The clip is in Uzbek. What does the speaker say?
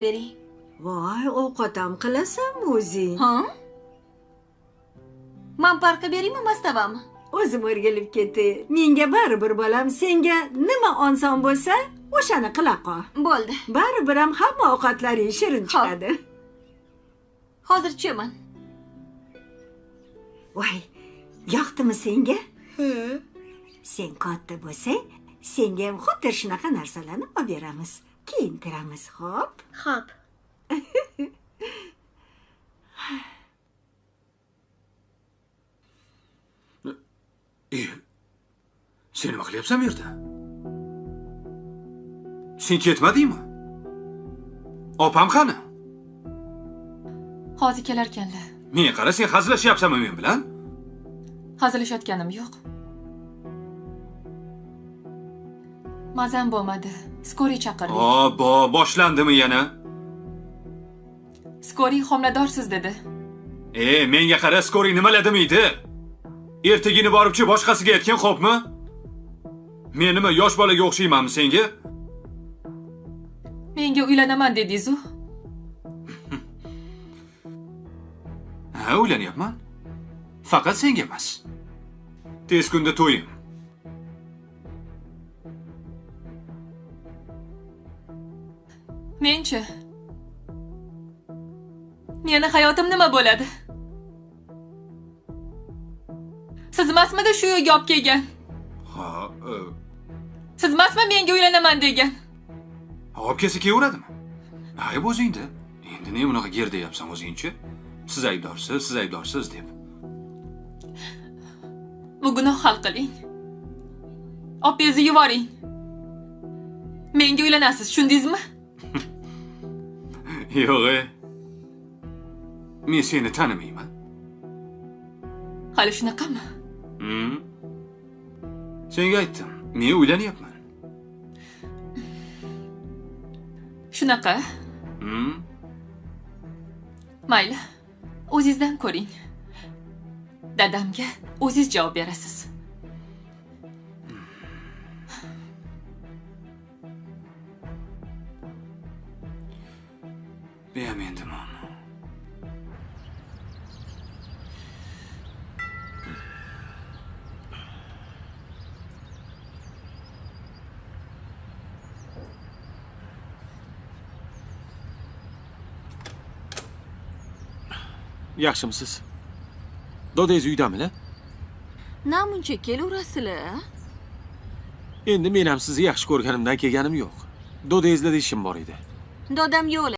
Bering. Voy, ovqat ham qilasanmi o'zing? Ha? Man parqa beraymi, mastavami? O'zim o'rgilib ketay. Menga baribir bolam, senga nima oson bo'lsa, o'shani qila qol. Bo'ldi. Baribir ham hamma ovqatlaring shirin chiqadi. Hozir tushaman. Voy, yoqdimi senga? Sen katta bo'lsang, senga ham xuddi shunaqa narsalarni olib beramiz. Kiyintiramiz, xo'p? Xo'p. E, sen nima qilyapsan bu yerda? Sen ketmadingmi? Opam qani? Hozir kelarkanlar. Menga qara, sen hazillashyapsanmi men bilan? Hazillashayotganim yo'q. Mazam bo'lmadi. Skoriy chaqirdik. Obbo, boshlandimi yana? Skoriy homiladorsiz dedi. E, menga qara, skoriy nimalar demaydi? Ertagini boribchi boshqasiga aytgin, xo'pmi? Men nima yosh bolaga o'xshaymanmi senga? Menga uylanaman dedingiz-u. Ha, uylanyapman. Faqat senga emas. Tez kunda to'yim. Menchi? Meni hayotim nima bo'ladi? Siz emasmidi shu uyga olib kelgan? Ha, Siz emasmi menga uylanaman degan? olib kelsa kelaveradimi? Ayb o'zingda. Endi ne bunaqa gerdayapsan o'zingchi? Siz aybdorsiz, siz aybdorsiz deb. Bu gunoh hal qiling. Opangizni yuboring. Menga uylanasiz, tushundingizmi? Yo'q, e. Men seni tanimayman. Hali shunaqami? Hmm? Senga aytdim, men uylanyapman. Shunaqa. Hmm? Mayli. O'zingizdan ko'ring. Dadamga o'zingiz javob berasiz. Bu ham endi muammo. Yaxshimisiz? Dodangiz uydamilar? Namuncha kelaverasizlar? A? Endi men ham sizni yaxshi ko'rganimdan kelganim yo'q. Dodangizlarda ishim bor edi. Dodam yo'q.